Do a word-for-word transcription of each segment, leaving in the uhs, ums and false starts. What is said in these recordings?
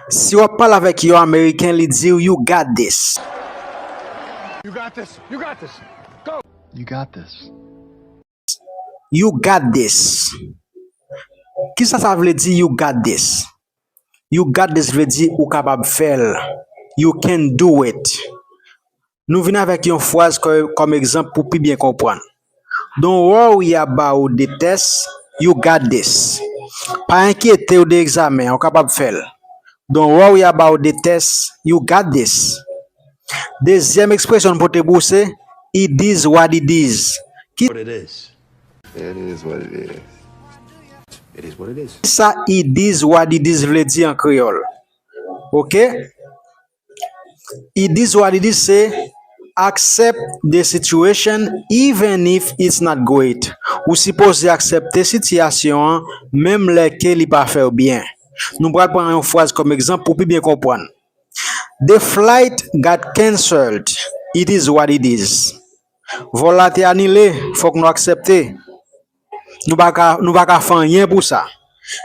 Si w ap pale avèk yon Ameriken, li di w, "You got this." You got this. You got this. You got this. "You got this." Kisa sa vle di, "You got this"? "You got this" vle di ou kapab fè l. "You can do it." Nou vin avèk yon fraz kò- kòm egzanp pou pi byen konprann. "Don't worry about the test, you got this." Pa enkyete w de egzamen an, ou kapab fè l. "Don't worry about the test, you got this." Dezyèm ekspresyon n pote pou w se, "It is what it is." Ki What it is. It is what it is. It is what it is. Sa "It is what it is" vle di an kreyòl? Oke? "It is what it is" se, "Accept the situation even if it's not great." Ou sipoze aksepte sitiyasyon an, menm lè ke li pa fè w byen. Nou pral pran yon fraz kòm egzanp pou pi byen konprann. "The flight got cancelled. It is what it is." Vòl la te anile, fòk nou aksepte. Nou pa ka, nou pa ka fè anyen pou sa.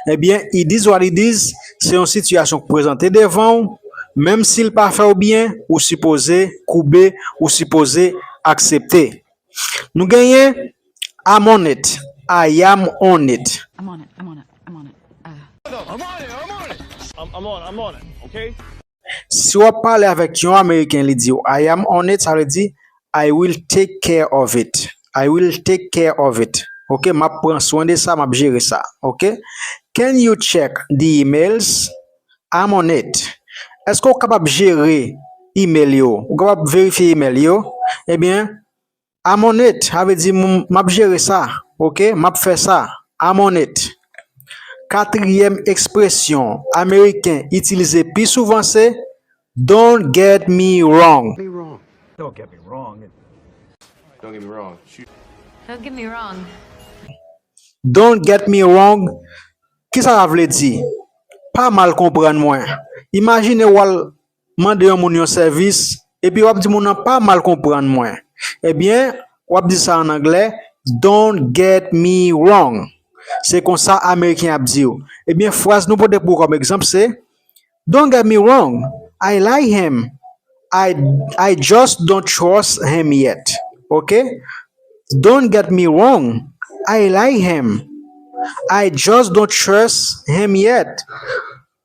Ebyen, "It is what it is" se yon sitiyasyon k prezante devan w, menm si l pa fè w byen, ou sipoze koube, ou sipoze aksepte. Nou genyen "I'm on it." "I am on it." I'm on it. I'm on it. I'm on it. Uh, I'm on it. I'm on it. I'm, I'm on. I'm on it. Okay. Si w ap pale avèk yon Ameriken, li di w, "I am on it," sa vle di, "I will take care of it." "I will take care of it." Oke, m ap pran swen de sa, m ap jere sa. Oke? "Can you check the emails?" "I'm on it." Èske w kapab jere email yo? Ou kapab verifye email yo? Ebyen, "I'm on it," sa vle di m, m ap jere sa. Oke? M ap fè sa. "I'm on it." Katriyèm ekspresyon Ameriken itilize pi souvan se, "Don't get me wrong." Don't get me wrong. Don't get me wrong. Don't get me wrong. "Don't get me wrong." Kisa sa vle di? Pa mal konprann mwen. Imajine w al mande yon moun yon sèvis, epi w ap di moun nan, "Pa mal konprann mwen." Ebyen, w ap di sa an anglè, "Don't get me wrong." Se konsa Ameriken ap di w. Ebyen, fraz nou pote pou w kòm egzanp se, "Don't get me wrong, I like him. I, I just don't trust him yet." Oke? "Don't get me wrong, I like him. I just don't trust him yet."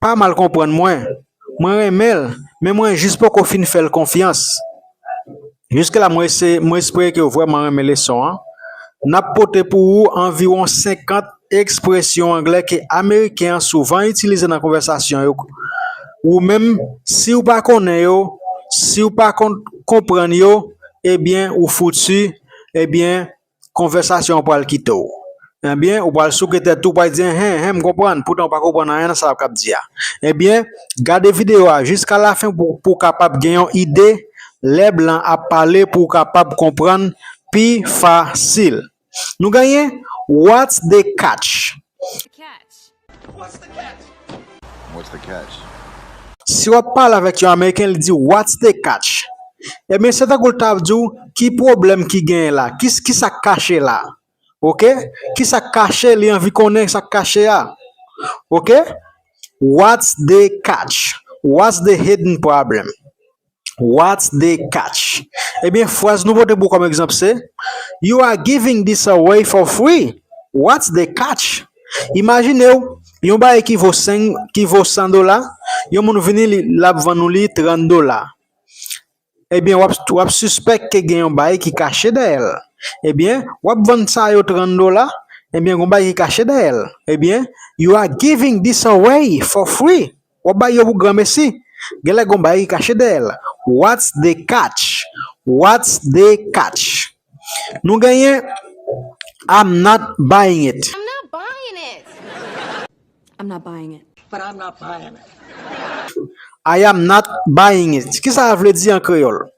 Pa mal konprann mwen. Mwen renmen l, men mwen jis poko fin fè l konfyans. Jiske la, mwen ese-, mwen espere ke w vrèman renmen leson an. N ap pote pou ou anviwon senkant ekspresyon anglè ke Ameriken an souvan itilize nan konvèsasyon yo. Ou menm, si w pa konnen yo, si w pa konn, konprann yo, ebyen, ou fouti, ebyen, konvèsasyon an pral kite w. Ebyen, ou pral souke tèt ou, pral di, "Enhen, enhen, m konprann," poutan ou pa konprann anyen nan sa l ap di a. Ebyen, gade videyo a jiska lafen pou, pou w kapab gen yon ide lè blan ap pale, pou w kapab konprann pi fasil. Nou genyen, "What's the catch?" Catch. What's the catch? Si w ap pale avèk yon Ameriken, li di, "What's the catch?" Ebyen, se tankou l ta ap di w, "Ki pwoblèm ki genyen la? Ki, ki sa k kache la?" Oke? "Ki sa k kache?" Li anvi konnen sa k kache a. Oke? "What's the catch? What's the hidden problem?" "What's the catch?" Ebyen, fraz nou pote pou kòm egzanp se, "You are giving this away for free. What's the catch?" Imajine w, yon bagay ki vo senk, ki vo san dola, yon moun vini, li, l ap vann ou li trant dola. Ebyen, w ap, w ap sispèk ke gen yon bagay ki kache dèyè l. Ebyen, w ap vann sa yo trant dola, ebyen, gen yon bagay ki kache dèyè l. Ebyen, "You are giving this away for free." W ap bay yo pou granmesi. Genlè gen yon bagay ki kache dèyè l. "What's the catch? What's the catch?" Nou genyen, "I'm not buying it." I'm not buying it. I'm not buying it. But I'm not buying it. "I am not buying it." Ki sa vle di an kreyòl?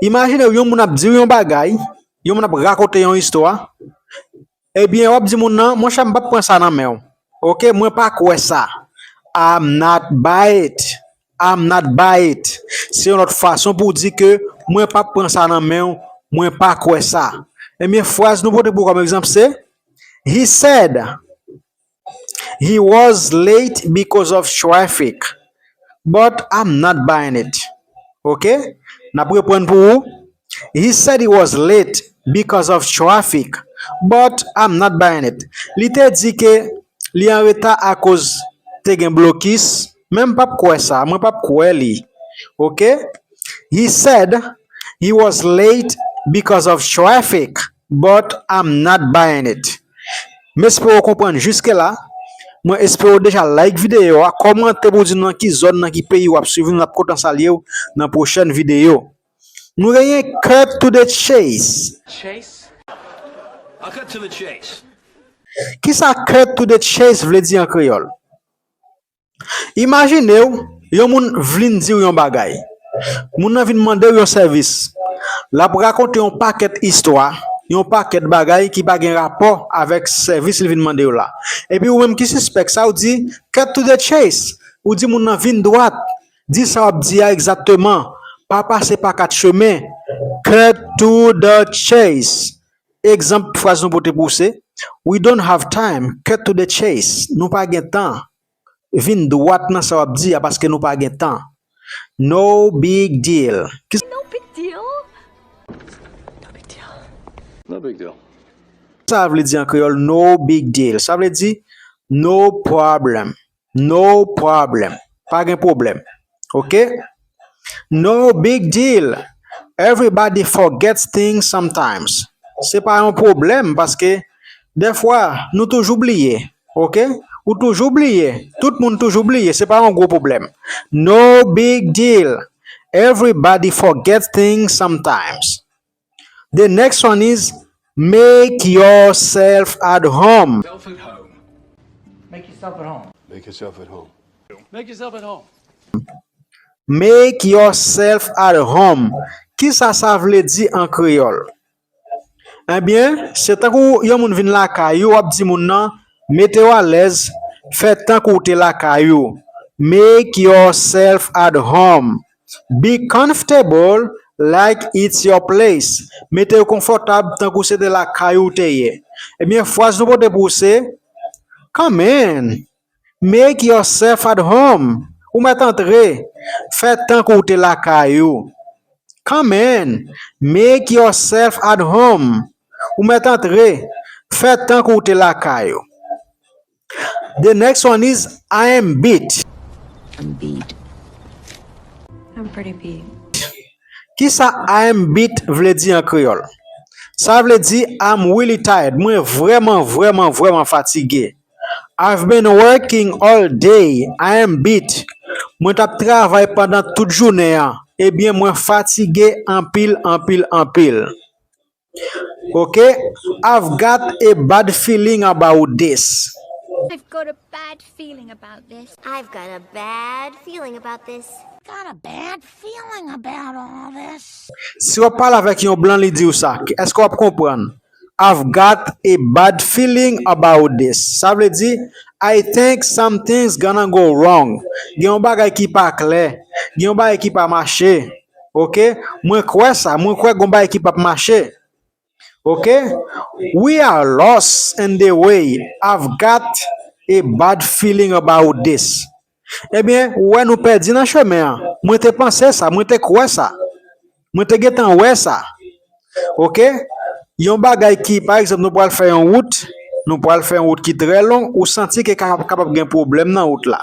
Imajine w, yon moun ap di w yon bagay, yon moun ap rakonte yon istwa, ebyen, w ap di moun nan, "Monchè, m p ap pran sa nan men w. Oke, mwen pa kwè sa." "I'm not buy it. I'm not buy it." Se yon lòt fason pou w di ke mwen p ap pran sa nan men w, mwen pa kwè sa. Ebyen, fraz nou pote pou kòm egzanp se, "He said he was late because of traffic." but I'm not buying it. Ok? N ap reprann pou ou. He said he was late because of traffic, but I'm not buying it. Li te di ke li an reta akoz te gen blokis, men m p ap kwè sa, mwen p ap kwè li. Ok? He said he was late because of traffic, but I'm not buying it. M espere w konprann jiske la. Mwen espere w deja like videyo a, kòmante pou di nan ki zòn, nan ki peyi w ap swiv nou, n ap kontan salye w nan pwochèn videyo. Nou genyen cut to the chase. Chase? I'll cut to the chase. Kisa cut to the chase vle di an kreyòl? Imajine w, yon moun vin di w yon bagay. Moun nan vin mande w yon sèvis. L ap rakonte yon pakèt istwa, yon pakèt bagay ki pa gen rapò avèk sèvis li vin mande w la. Epi ou menm ki sispèk sa, ou di, cut to the chase. Ou di moun nan vin dwat. Di sa w ap di a egzakteman. Pa pase pa kat chemen. Cut to the chase. Egzanp fraz nou pote pou w se, We don't have time, cut to the chase. Nou pa gen tan. Vin dwat nan sa w ap di a paske nou pa gen tan. No big deal. Ki No big deal. No big deal. No big deal. Sa vle di an kreyòl no big deal? Sa vle di no problem. No problem. Pa gen pwoblèm. Ok? No big deal. Everybody forgets things sometimes. Se pa yon pwoblèm paske dèfwa nou toujou bliye. Ok? Ou toujou bliye. Tout moun toujou bliye. Se pa yon gwo pwoblèm. No big deal. Everybody forgets things sometimes. The next one is make yourself at home. Self at home. Make yourself at home. Make yourself at home. Make yourself at home. Make yourself at home. Kisa sa vle di an kreyòl? Ebyen, se tankou yon moun vin lakay ou, w ap di moun nan, mete w alèz, fè tankou w te lakay ou. Make yourself at home. Be comfortable like it's your place. Mete w konfòtab tankou se te lakay ou w te ye. Ebyen, fraz nou pote pou w se, Come in. Make yourself at home. Ou mèt antre. Fè tankou w te lakay ou. Come in. Make yourself at home. Ou mèt antre. Fè tankou w te lakay ou. The next one is I am beat. I'm beat. I'm pretty beat. Kisa I am beat vle di an kreyòl? Sa vle di I'm really tired. Mwen vrèman, vrèman, vrèman fatige. I've been working all day. I am beat. Mwen t ap travay pandan tout jounen an. Ebyen, mwen fatige anpil, anpil, anpil. Ok? I've got a bad feeling about this. I've got a bad feeling about this. I've got a bad feeling about this. Got a bad feeling about all this. Si w ap pale avèk yon blan, li di w sa, èske w ap konprann? I've got a bad feeling about this. Sa vle di, I think something's gonna go wrong. Gen yon bagay ki pa klè. Gen yon bagay ki pa mache. Ok? Mwen kwè sa. Mwen kwè gen yon bagay ki p ap mache. Ok? We are lost in the way. I've got a bad feeling about this. Ebyen, ou wè nou pèdi nan chemen an. Mwen te panse sa, mwen te kwè sa. Mwen te gentan wè sa. Ok? Yon bagay ki, pa egzanp, nou pral fè yon wout, nou pral fè yon wout ki trè long, ou santi ke ka- kapab gen pwoblèm nan wout la.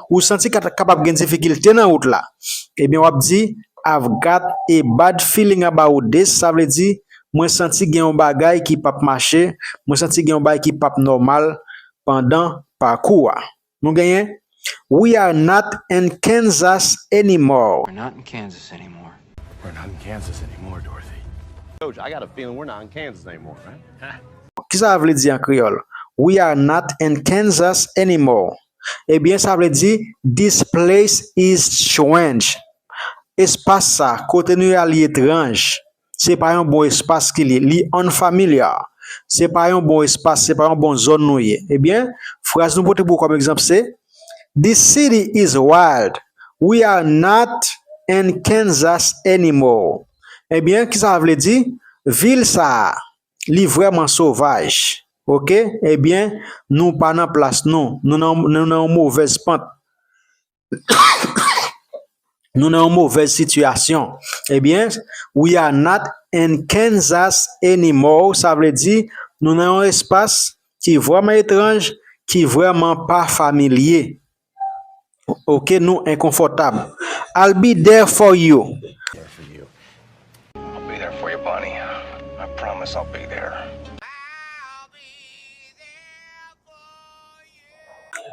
Ou santi ka- kapab gen difikilte nan wout la. Ebyen, w ap di, I've got a bad feeling about this. Sa vle di, mwen santi gen yon bagay ki p ap mache, mwen santi gen yon bagay ki p ap nòmal pandan pakou a. Nou genyen, We are not in Kansas anymore. We're not in Kansas anymore. We're not in Kansas anymore, Dorothy. Coach, I got a feeling we're not in Kansas anymore, right? Kisa sa vle di an kreyòl? We are not in Kansas anymore. Ebyen, sa vle di, This place is strange. Espas sa, kote nou ye a, li etranj. Se pa yon bon espas ki li, li unfamiliar. Se pa yon bon espas, se pa yon bon zòn nou ye. Ebyen, fraz nou pote pou kòm egzanp se, This city is wild. We are not in Kansas anymore. Ebyen, kisa sa vle di? Vil sa a, li vrèman sovaj. Ok? Ebyen, nou pa nan plas nou. Nou nan, nou nan yon movèz pant. Nou nan yon movèz sitiyasyon. Ebyen, we are not in Kansas anymore. Sa vle di, nou nan yon espas ki vrèman etranj, ki vrèman pa familye. Ok, nou enkonfòtab. I'll be there for you. I'll be there for you, Bonnie. I promise I'll be there.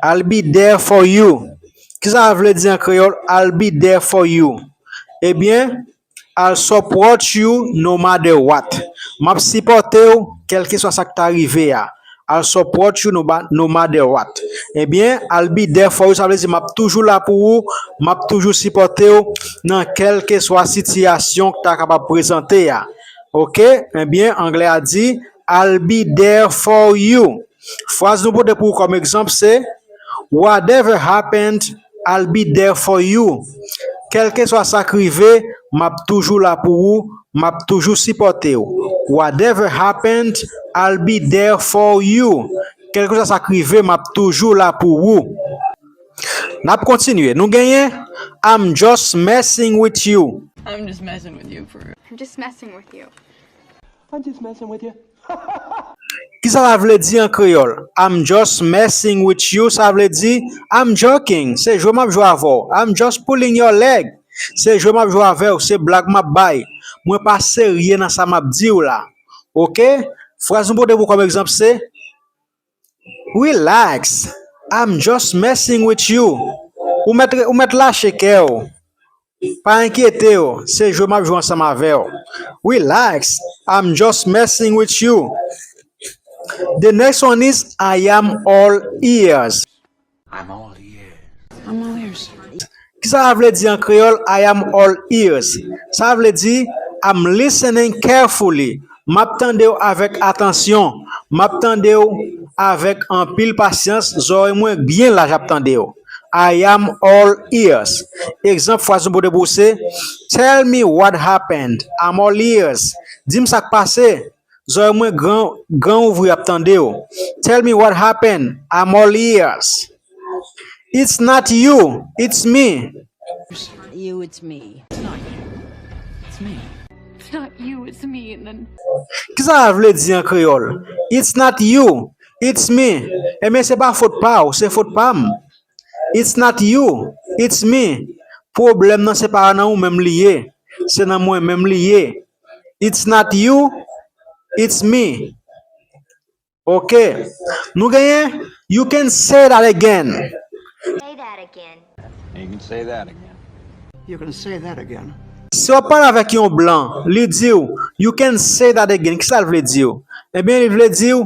I'll be there for you. Kisa sa vle di an kreyòl? I'll be there for you. Ebyen, I'll support you no matter what. M ap sipòte w kèlkeswa sa k ta rive a. I'll support you no, ba- no matter what. Ebyen, I'll be there for you, sa vle di m ap toujou la pou ou, m ap toujou sipòte w nan kèlkeswa sitiyasyon k ta kapab prezante a. Ok? Ebyen, anglè a di, I'll be there for you. Fraz nou pote pou ou kòm egzanp se, Whatever happened, I'll be there for you. Kèlkeswa sa k rive, m ap toujou la pou ou, m ap toujou sipòte w. Whatever happened, I'll be there for you. Kèlkeswa sa k rive, m ap toujou la pou ou. N ap kontinye. Nou genyen, I'm just messing with you. I'm just messing with you for real. I'm just messing with you. I'm just messing with you. Kisa sa vle di an kreyòl? I'm just messing with you. Sa vle di, I'm joking. Se jwe m ap jwe avè w. I'm just pulling your leg. Se jwe m ap jwe avè w. Se blag m ap bay. Mwen pa serye nan sa m ap di w la. Ok? Fraz nou pote pou kòm egzanp se, Relax. I'm just messing with you. Ou mèt, ou mèt lache kè w. Pa enkyete w, se jwe m ap jwe ansanm avè w. Relax, I'm just messing with you. The next one is I am all ears. I'm all ears. I'm all ears. Kisa sa vle di an kreyòl? I am all ears. Sa vle di, I'm listening carefully. M ap tande w avèk atansyon. M ap tande w avèk anpil pasyans. Zòrèy mwen byen laj ap tande w. I am all ears. Egzanp fraz nou pote pou w se, Tell me what happened. I'm all ears. Di m sa k pase. Zòrèy mwen gran, gran ouvri ap tande w. Tell me what happened. I'm all ears. It's not you, it's me. You, it's me. It's not you. It's me. It's not you, it's me. And then Kisa sa vle di an kreyòl? It's not you, it's me. Ebyen, se pa fot pa w, se fot pa m. It's not you, it's me. Pwoblèm nan se pa nan ou menm li ye, se nan mwen menm li ye. It's not you, it's me. Ok. Nou genyen, you can say that again. Say that again. You can say that again. You can say that again. Si w ap pale avèk yon blan, li di w, you can say that again. Kisa l vle di w? Ebyen, li vle di w,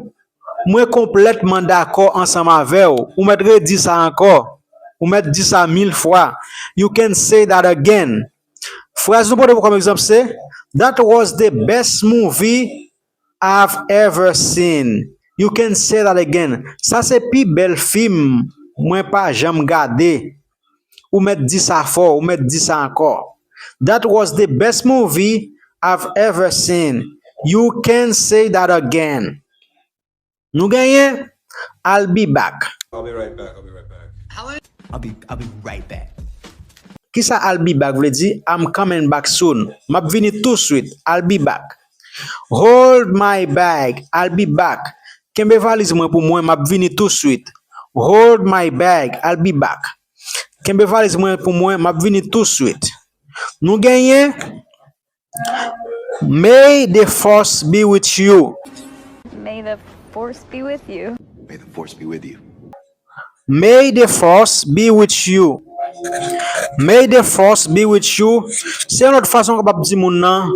mwen konplètman dakò ansanm avè w. Ou mèt redi sa ankò. Ou mèt di sa mil fwa. You can say that again. Fraz nou pote pou kòm egzanp se, That was the best movie I've ever seen. You can say that again. Sa se pi bèl fim mwen pa janm gade. Ou mèt di sa fò, ou mèt di sa ankò. That was the best movie I've ever seen. You can say that again. Nou genyen, I'll be back. I'll be right back. I'll be right back. I'll be, I'll be right back. Kisa I'll be back vle di? I'm coming back soon. M ap vini touswit. I'll be back. Hold my bag. I'll be back. Kenbe valiz mwen pou mwen, m ap vini touswit. Hold my bag. I'll be back. Kenbe valiz mwen pou mwen, m ap vini touswit. Nou genyen, May the force be with you. May the force be with you. May the force be with you. May the force be with you. May the force be with you. Se yon lòt fason w kapab di moun nan,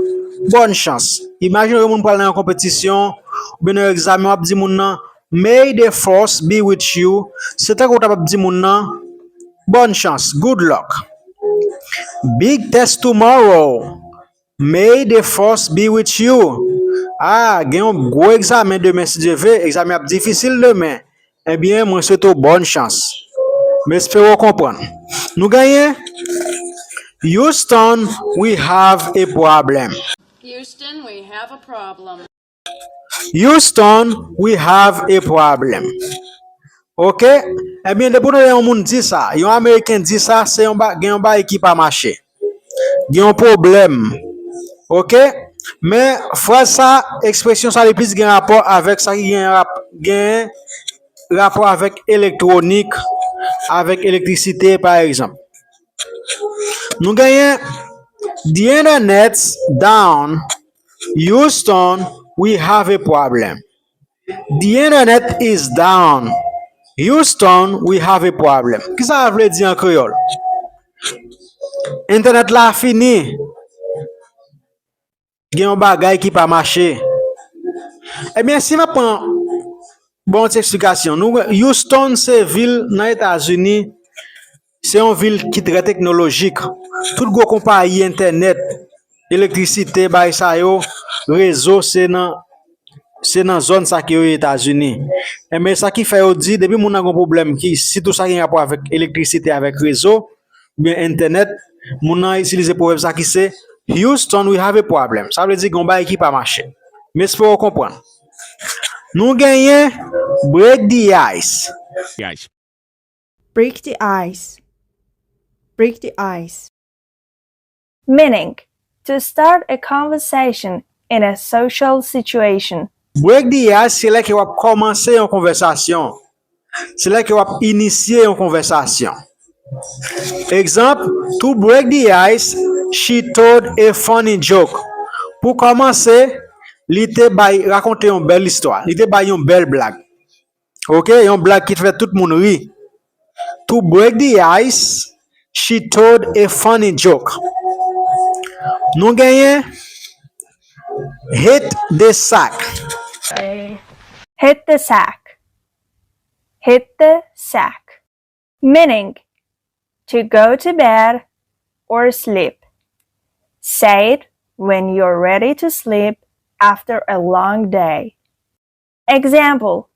bòn chans. Imajine yon moun pral nan yon konpetisyon, oubyen nan yon egzamen, w ap di moun nan, May the force be with you. Se tankou w t ap di moun nan, bòn chans, good luck. Big test tomorrow. May the force be with you. Ah, gen yon gwo egzamen demen, si Dye vle. Egzamen ap difisil demen. Ebyen, mwen swete w bòn chans. M espere w konprann. Nou genyen, Houston, we have a problem. Houston, we have a problem. Houston, we have a problem. Oke? Ebyen, depi w tande yon moun di sa, yon Ameriken di sa, se yon ba, gen yon bagay ki pa mache. Gen yon pwoblèm. Oke? Men, fraz sa, ekspresyon sa, li plis gen rapò avèk sa ki gen rap, gen rapò avèk elektwonik, avèk elektrisite, pa egzanp. Nou genyen, "The internet's down. Houston, we have a problem." "The internet is down. Houston, we have a problem." Kisa sa vle di an kreyòl? Entènèt la fini. Gen yon bagay ki pa mache. Ebyen, si n ap pran, bon, ti eksplikasyon. Nou, Houston se vil nan Etazini, se yon vil ki trè teknolojik. Tout gwo konpayi entènèt, elektrisite, bagay sa yo, rezo, se nan, se nan zòn sa ke yo ye Etazini. Ebyen, sa ki fè yo di, depi moun nan gen yon pwoblèm ki, sitou sa ki gen rapò avèk elektrisite, avèk rezo, oubyen entènèt, moun nan itilize pwovèb sa ki se, "Houston, we have a problem." Sa vle di gen yon bagay ki pa mache. M espere w konprann. Nou genyen break the ice. Break the ice. Break the ice. Meaning, to start a conversation in a social situation. Break the ice se lè ke w ap kòmanse yon konvèsasyon. Se lè ke w ap inisye yon konvèsasyon. Egzanp, to break the ice, she told a funny joke. Pou kòmanse, li te bay, rakonte yon bèl istwa. Li te bay yon bèl blag. Oke, yon blag ki fè tout moun ri. To break the ice, she told a funny joke. Nou genyen hit the sack. Hit the sack. Hit the sack. Meaning, to go to bed or sleep. Say it when you're ready to sleep after a long day. Example,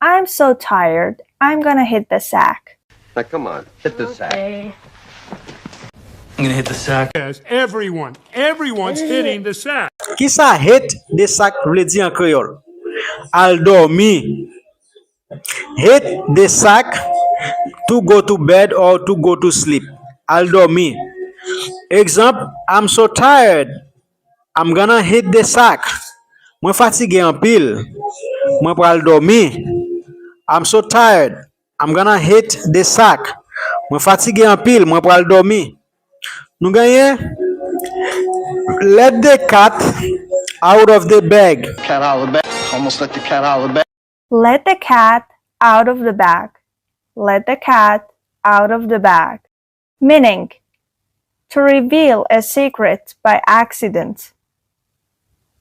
I'm so tired, I'm gonna hit the sack. Now come on, hit the sack. I'm gonna hit the sack. Yes, everyone, everyone's hitting the sack. Kisa hit the sack vle di an kreyòl? Al dòmi. Hit the sack, to go to bed or to go to sleep. Al dòmi. Egzanp, I'm so tired, I'm gonna hit the sack. Mwen fatige anpil. Mwen pral dòmi. I'm so tired, I'm gonna hit the sack. Mwen fatige anpil, mwen pral dòmi. Nou genyen let the cat out of the bag. Cat out of the bag. Almost let the cat out of the bag. Let the cat out of the bag. Let the cat out of the bag. Meaning, to reveal a secret by accident.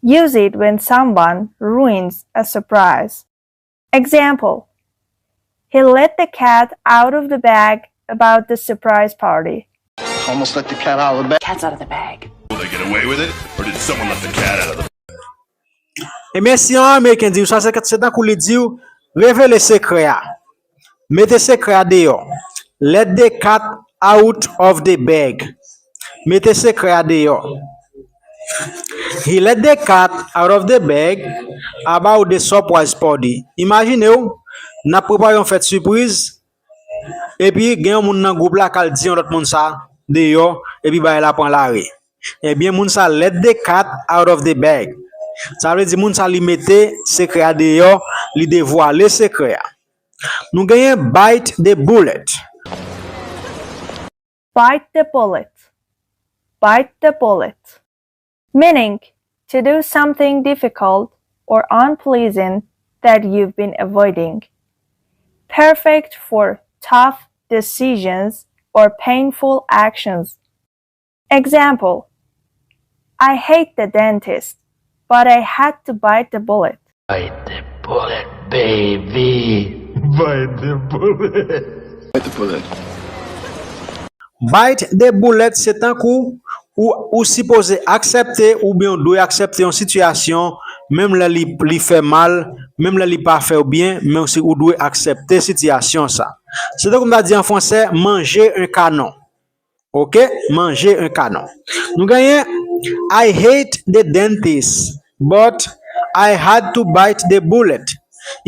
Use it when someone ruins a surprise. Example, he let the cat out of the bag about the surprise party. Almost let the cat out of the bag. Cat out of the bag. Will they get away with it? Or did someone let the cat out of the Ebyen, si yon Ameriken di w sa, se, se tankou li di w, revele sekrè a. Mete sekrè a deyò. Let the cat out of the bag. Mete sekrè a deyò. He let the cat out of the bag about the surprise party. Imajine w, n ap prepare yon fèt sipriz, epi gen yon moun nan gwoup la k al di yon lòt moun sa deyò, epi bagay la pran lari. Ebyen, moun sa let the cat out of the bag. Sa vle di moun sa li mete sekrè a deyò, li devwale sekrè a. Nou genyen bite the bullet. Bite the bullet. Bite the bullet. Meaning, to do something difficult or unpleasant that you've been avoiding. Perfect for tough decisions or painful actions. Example, I hate the dentist, but I had to bite the bullet. Bite the bullet, baby. Bite the bullet. Bite the bullet. Bite the bullet, se tankou ou, ou sipoze aksepte oubyen ou dwe aksepte yon sitiyasyon, menm lè li, li fè mal, menm lè li pa fè w byen, men ou, ou dwe aksepte sitiyasyon sa. Se tankou m ta di an fransè, manger un canon. Oke? Manger un canon. Nou genyen, I hate the dentist, but I had to bite the bullet.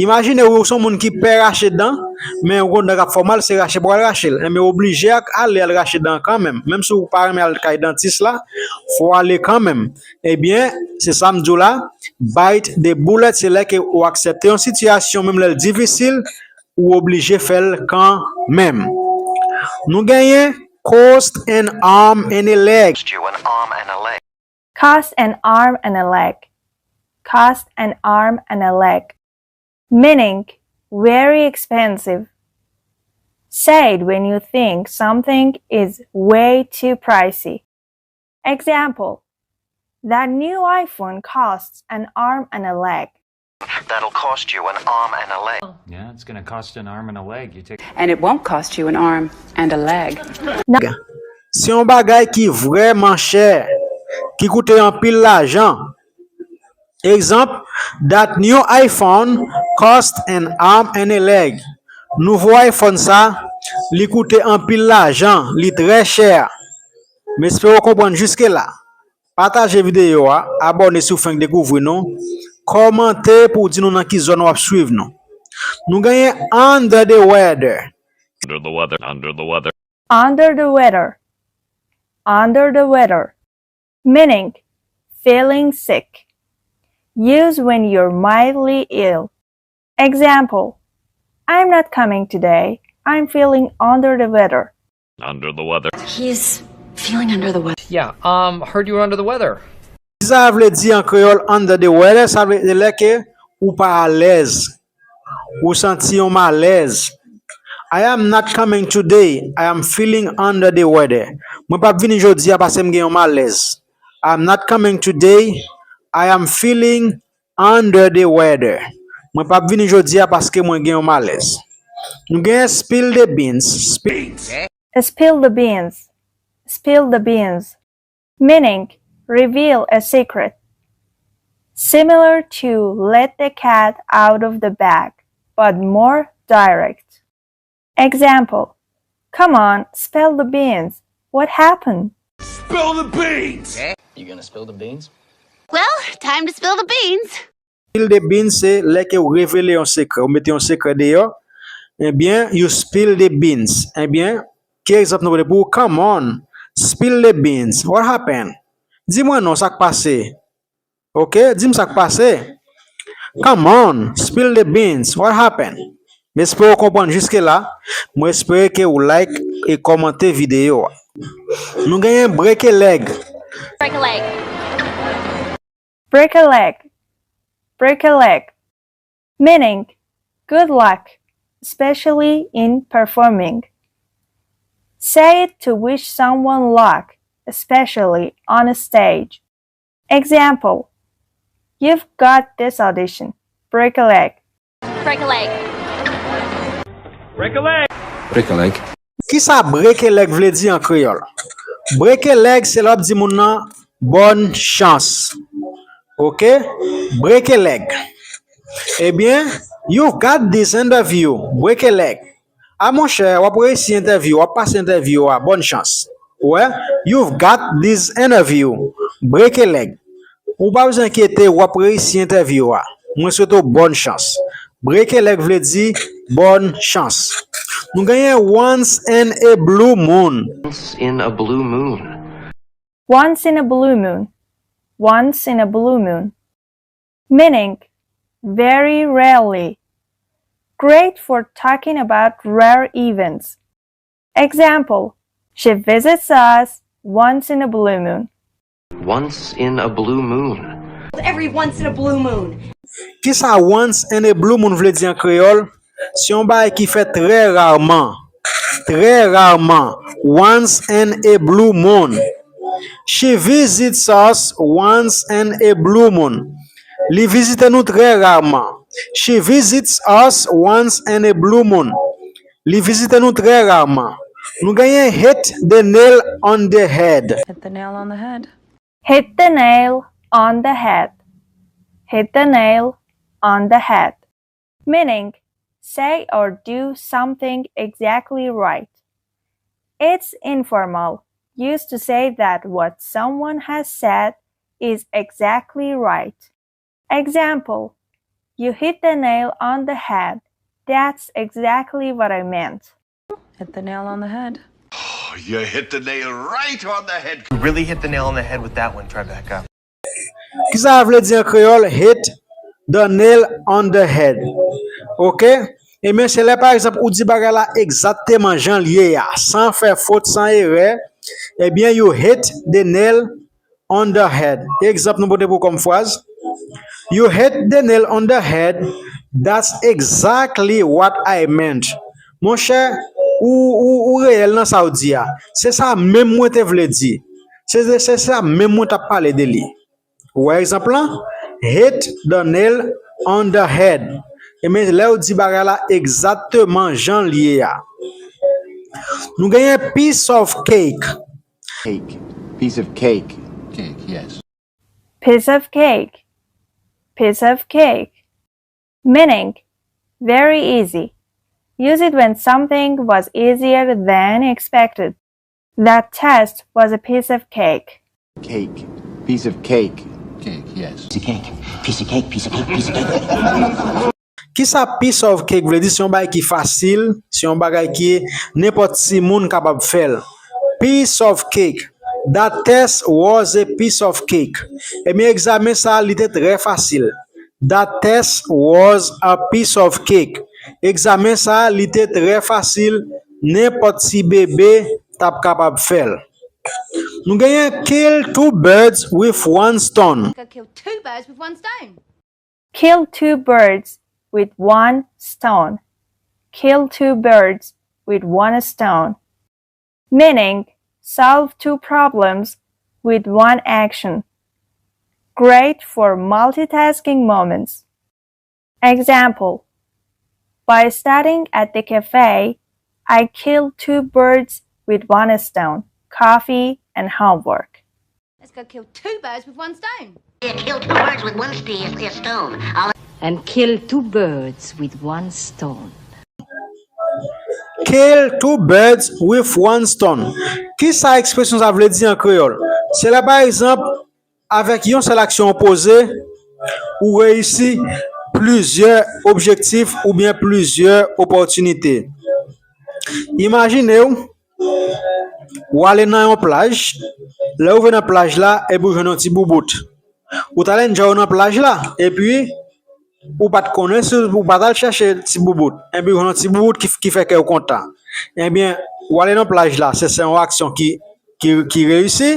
Imajine w, ou se yon moun ki pè rache dan, men ou gen yon dan k ap fè w mal, se rache pou w al rache l. Enben, w oblije ak ale al rache dan an kanmenm. Menm si w pa renmen al kay dantis la, fò w ale kanmenm. Ebyen, se sa m di w la, bite the bullet, se lè ke ou aksepte yon sitiyasyon, menm lè l difisil, ou oblije fè l kanmenm. Nou genyen cost an arm and a leg. Cost an arm and a leg. Cost an arm and a leg. Meaning, very expensive. Say it when you think something is way too pricey. Example, that new iPhone costs an arm and a leg. That'll cost you an arm and a leg. Yeah, it's going to cost an arm and a leg. You take And it won't cost you an arm and a leg. Se yon bagay ki vrèman chè, ki koute anpil lajan. Egzanp, that new iPhone cost an arm and a leg. Nouvo iPhone sa, li koute anpil lajan, li trè chè. M espere w konprann jiske la. Pataje videyo a, abòne si w fenk dekouvri nou, kòmante pou w di nou nan ki zòn w ap swiv nou. Nou genyen under the weather. Under the weather. Under the weather. Under the weather. Under the weather. Meaning, feeling sick. Use when you're mildly ill. Example, I'm not coming today. I'm feeling under the weather. Under the weather. He's feeling under the weather. Yeah, um, heard you were under the weather. Sa vle di an kreyòl under the weather, sa vle di lè ke ou pa alèz, ou santi yon malèz. I am not coming today, I am feeling under the weather. Mwen p ap vini jodi a paske m gen yon malèz. I am not coming today, I am feeling under the weather. Mwen p ap vini jodi a paske mwen gen yon malèz. Nou genyen spill the beans. Spill Spill the beans. Spill the beans. Meaning, reveal a secret. Similar to let the cat out of the bag, but more direct. Example, come on, spill the beans. What happened? Spill the beans! You gonna spill the beans? Well, time to spill the beans. Spill the beans se lè ke w revele yon sekrè, ou mete yon sekrè deyò. Ebyen, you spill the beans. Ebyen, ki egzanp nou pote pou ou? Come on, spill the beans. What happened? Di mwen non, sa k pase? Oke, di m sa k pase. Come on, spill the beans. What happened? M espere w konprann jiske la. Mwen espere ke ou like e kòmante videyo a. Nou genyen break a leg. Break a leg. Break a leg. Break a leg. Meaning, good luck, especially in performing. Say it to wish someone luck, especially on a stage. Example, you've got this audition. Break a leg. Break a leg. Break a leg. Break a leg. Kisa break a leg vle di an kreyòl? Break a leg se lè w ap di moun nan bòn chans. Oke? Break a leg. Ebyen, you've got this interview. Break a leg. A monchè, w ap reyisi entèvyou, w ap pase entèvyou a, bòn chans. Ou wè, you've got this interview. Break a leg. Ou pa bezwen enkyete, w ap reyisi entèvyou a. Mwen swete w bòn chans. Break a leg vle di bòn chans. Nou genyen once in a blue moon. Once in a blue moon. Once in a blue moon. Once in a blue moon. Meaning, very rarely. Great for talking about rare events. Example, she visits us once in a blue moon. Once in a blue moon. Every once in a blue moon. Kisa once in a blue moon vle di an kreyòl? Se yon bagay ki fèt trè rarman. Trè rarman. Once in a blue moon. She visits us once in a blue moon. Li vizite nou trè rarman. She visits us once in a blue moon. Li vizite nou trè rarman. Nou genyen hit the nail on the head. Hit the nail on the head. Hit the nail on the head. Hit the nail on the head. Meaning, say or do something exactly right. It's informal, used to say that what someone has said is exactly right. Example, You hit the nail on the head. That's exactly what I meant. Hit the nail on the head. You hit the nail right on the head. You really hit the nail on the head with that one, Tribeca. Kisa sa vle di an kreyòl hit the nail on the head? Ok? Ebyen, se lè pa egzanp ou di bagay la egzakteman jan l ye a, san fè fot, san erè, ebyen, you hit the nail on the head. Egzanp nou pote pou kòm fraz. You hit the nail on the head. That's exactly what I meant. Monchè, ou, ou, ou reyèl nan sa w di a. Se sa menm mwen te vle di. Se, se, se sa menm mwen t ap pale de li. Ou wè egzanp lan? Hit the nail on the head. Ebyen, lè w di bagay la egzakteman jan l ye a. Nou genyen piece of cake. Cake. Piece of cake. Cake, yes. Piece of cake. Piece of cake. Meaning, very easy. Use it when something was easier than expected. That test was a piece of cake. Cake. Piece of cake. Cake, yes. Piece of cake. Piece of cake. Piece of cake. Piece of cake. Kisa piece of cake vle di? Se yon bagay ki fasil, se yon bagay ki nenpòt timoun kapab fè l. Piece of cake. That test was a piece of cake. Ebyen, egzamen sa a, li te trè fasil. That test was a piece of cake. Egzamen sa a, li te trè fasil, nenpòt ti bebe t ap kapab fè l. Nou genyen kill two birds with one stone. Could kill two birds with one stone. Kill two birds with one stone. Kill two birds with one stone. Meaning, solve two problems with one action. Great for multitasking moments. Example: By studying at the cafe, I killed two birds with one stone, coffee and homework. Let's go kill two birds with one stone. Kill two birds with one st- stone. And kill two birds with one stone. Kill two birds with one stone. Kisa ekspresyon sa vle di an kreyòl? Se lè pa egzanp, avèk yon sèl aksyon w poze, ou reyisi plizyè objektif oubyen plizyè opòtinite. Imajine w, w ale nan yon plaj, lè w rive nan plaj la, epi w jwenn yon ti boubout. Ou t al enjoy w nan plaj la, epi ou pa t konnen si ou pa t al chèche ti boubout. Epi w jwenn yon ti boubout ki, ki fè kè w kontan. Ebyen, w ale nan plaj la, se, se yon aksyon ki, ki, ki reyisi.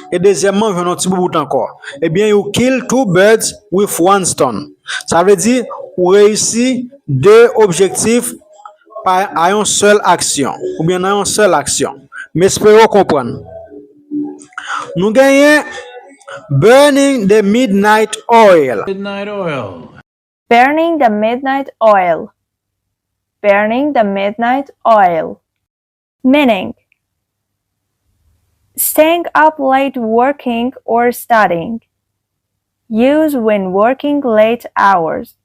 E dezyèmman, w jwenn yon ti boubout ankò. Ebyen, you kill two birds with one stone. Sa vle di, ou reyisi de objektif pa, a yon sèl aksyon, oubyen nan yon sèl aksyon. M espere w konprann. Nou genyen burning the midnight oil. Midnight oil. Burning the midnight oil. Burning the midnight oil. Meaning, staying up late working or studying. Use when working late hours.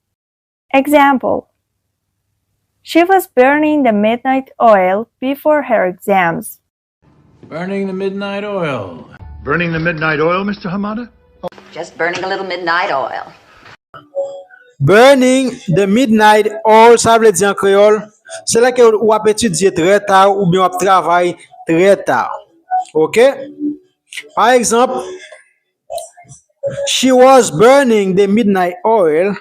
Example: She was burning the midnight oil before her exams. Burning the midnight oil. Burning the midnight oil, Mister Hamada? Just burning a little midnight oil. Burning the midnight oil, sa vle di an kreyòl, se lè ke w ap etidye trè ta oubyen w ap travay trè ta. Ok? Pa egzanp, she was burning the midnight oil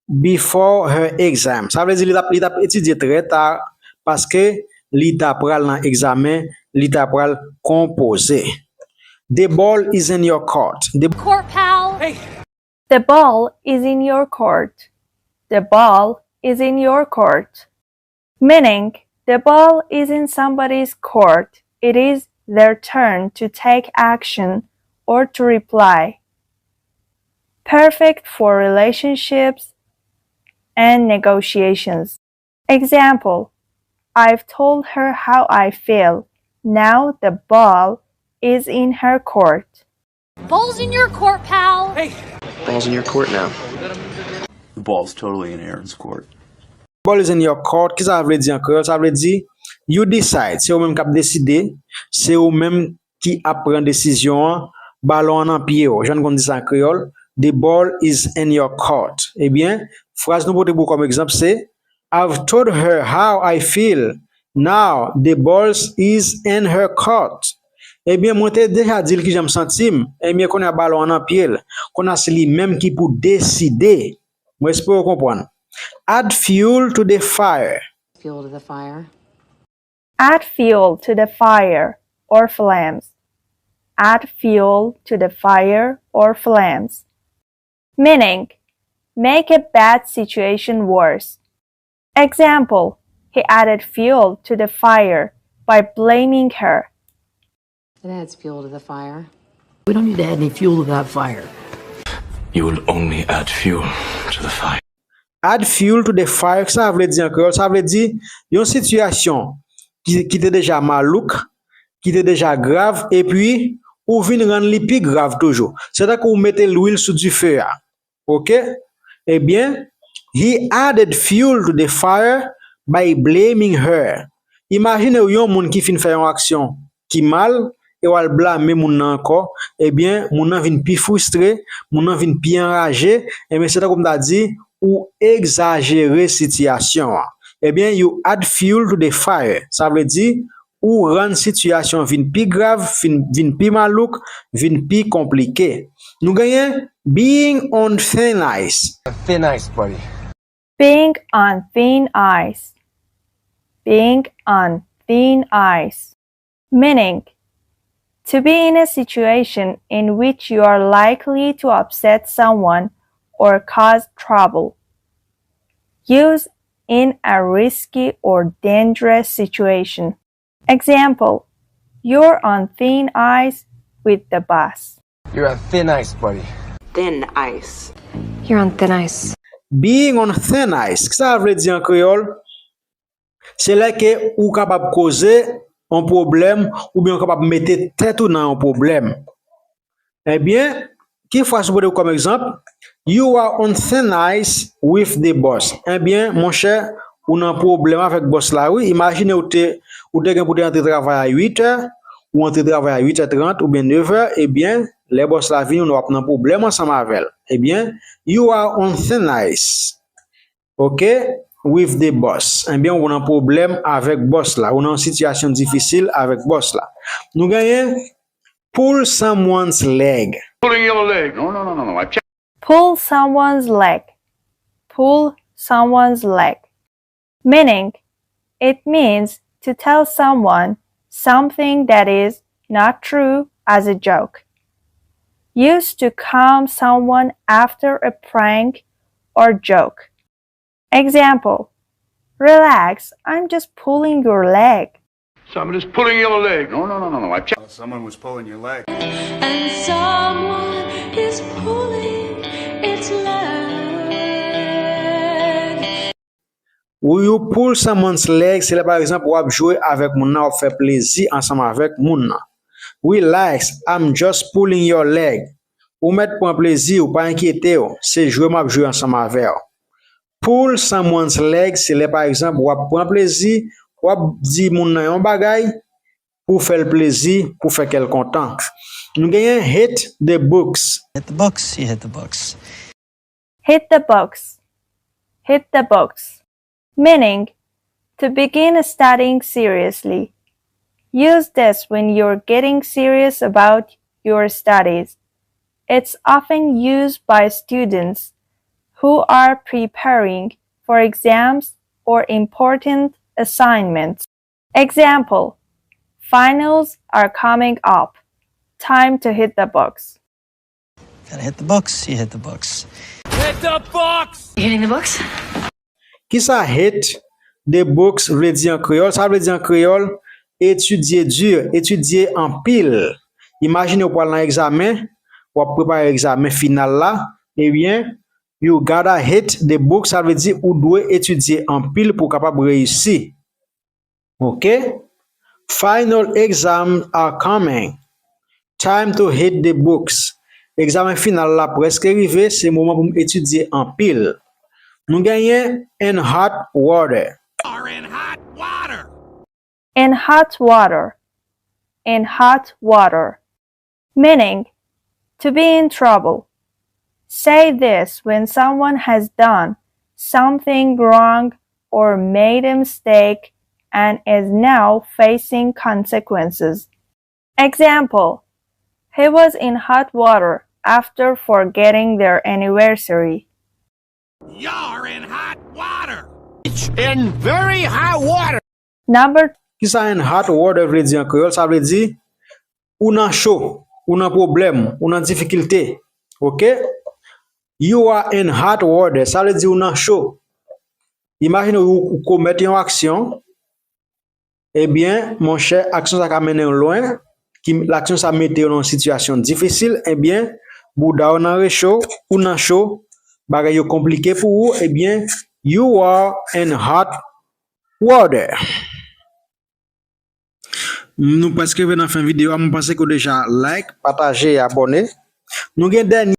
before her exam. Sa vle di li t ap, li t ap etidye trè ta paske li ta pral nan egzamen, li ta pral konpoze. The ball is in your court. The Court pal. The ball is in your court. The ball is in your court. Meaning, the ball is in somebody's court. It is their turn to take action or to reply. Perfect for relationships and negotiations. Example: I've told her how I feel. Now the ball is in her court. Ball's in your court, pal. Ball's in your court now. The ball's totally in Aaron's court. Ball is in your court. Kisa sa vle di an kreyòl? Sa vle di, you decide. Se ou menm k ap deside. Se ou menm ki ap pran desizyon an. Balon an nan pye w. Jan n konn di sa an kreyòl, the ball is in your court. Ebyen, fraz nou pote pou kòm egzanp se, I've told her how I feel. Now the ball is in her court. Ebyen, mwen te deja di l kijan m santi m. Ebyen, kounye a balon an nan pye l. Kounye a se li menm ki pou deside. Mwen espere w konprann. Add fuel to the fire. Fuel to the fire. Add fuel to the fire or flames. Add fuel to the fire or flames. Meaning, make a bad situation worse. Example, he added fuel to the fire by blaming her. It adds fuel to the fire. We don't need to add any fuel to that fire. You will only add fuel to the fire. Add fuel to the fire, sa vle di an kreyòl, sa vle di yon sitiyasyon ki, ki te deja malouk, ki te deja grav, epi ou vin rann li pi grav toujou. Se tankou ou mete lwil sou dife a. Oke? Ebyen, he added fuel to the fire by blaming her. Imajine w yon moun ki fin fè yon aksyon ki mal, e w al blame moun nan ankò, ebyen, moun nan vin pi fristre, moun nan vin pi anraje, ebyen, se tankou m ta di, ou egzajere sitiyasyon an. Ebyen, you add fuel to the fire. Sa vle di, ou rann sitiyasyon vin pi grav, vin, vin pi malouk, vin pi konplike. Nou genyen being on thin ice. Thin ice, buddy. Being on thin ice. Being on thin ice. Meaning, to be in a situation in which you are likely to upset someone or cause trouble. Use in a risky or dangerous situation. Example, you're on thin ice with the boss. You're on thin ice, buddy. Thin ice. You're on thin ice. Being on thin ice, ki sa vle di an kreyòl? Se lè ke ou kapab koze yon pwoblèm oubyen ou kapab mete tèt ou nan yon pwoblèm. Ebyen, ki fraz ou pote kòm egzanp? You are on thin ice with the boss. Ebyen, monchè, ou nan pwoblèm avèk bòs la, wi. Imajine ou te, ou te gen pou te antre travay a uit è, ou antre travay a uit è trant oubyen nèf è, ebyen, lè bòs la vini, ou w ap nan pwoblèm ansanm avè l. Ebyen, you are on thin ice. Oke? With the boss. Ebyen, ou nan pwoblèm avèk bòs la. Ou nan yon sitiyasyon difisil avèk bòs la. Nou genyen pull someone's leg. Pulling your leg. No, no, no, no, no. I Pull someone's leg. Pull someone's leg. Meaning, it means to tell someone something that is not true as a joke. Used to calm someone after a prank or joke. Example, relax, I'm just pulling your leg. So I'm just pulling your leg. No, no, no, no, no. I Someone was pulling your leg. And someone is pulling its leg. Ou you pull someone's leg, se lè pa egzanp w ap jwe avèk moun nan, w ap fè plezi ansanm avèk moun nan. Relax, I'm just pulling your leg. Ou mèt pran plezi w, pa enkyete w, se jwe m ap jwe ansanm avè w. Pull someone's leg, se lè pa egzanp w ap pran plezi, w ap di moun nan yon bagay pou fè l plezi, pou fè kè l kontan. Nou genyen hit the books. Hit the books, you hit the books. Hit the books. Hit the books. Meaning, to begin studying seriously. Use this when you're getting serious about your studies. It's often used by students who are preparing for exams or important assignments. Example, finals are coming up. Time to hit the books. Gotta hit the books, you hit the books. Hit the books! Hitting the books? Kisa hit the books vle di an kreyòl? Sa vle di an kreyòl, etidye di, etidye anpil. Imajine w pral nan egzamen, w ap prepare egzamen final la, ebyen, you gotta hit the books, sa vle di ou dwe etidye anpil pou w kapab reyisi. Oke? Final exams are coming. Time to hit the books. Egzamen final la prèske rive, se moman pou m etidye anpil. Nou genyen in hot water. Are in hot water. In hot water. In hot water. Meaning, to be in trouble. Say this when someone has done something wrong or made a mistake and is now facing consequences. Example: He was in hot water after forgetting their anniversary. You're in hot water. It's in very hot water. Number Kisa in hot water vle di an kreyòl? Sa vle di ou nan cho, ou nan pwoblèm, ou nan difikilte. Ok? You are in hot water. Sa vle di ou nan cho. Imajine ou, ou komèt yon aksyon. Ebyen, monchè, aksyon sa ka mennen w lwen. Ki, aksyon sa mete w nan yon sitiyasyon difisil. Ebyen, bouda w nan recho, ou nan cho, bagay yo konplike pou ou. Ebyen, you are in hot water. Nou prèske rive nan fen videyo a. Mwen panse ke w deja like, pataje e abòne. Nou gen dènye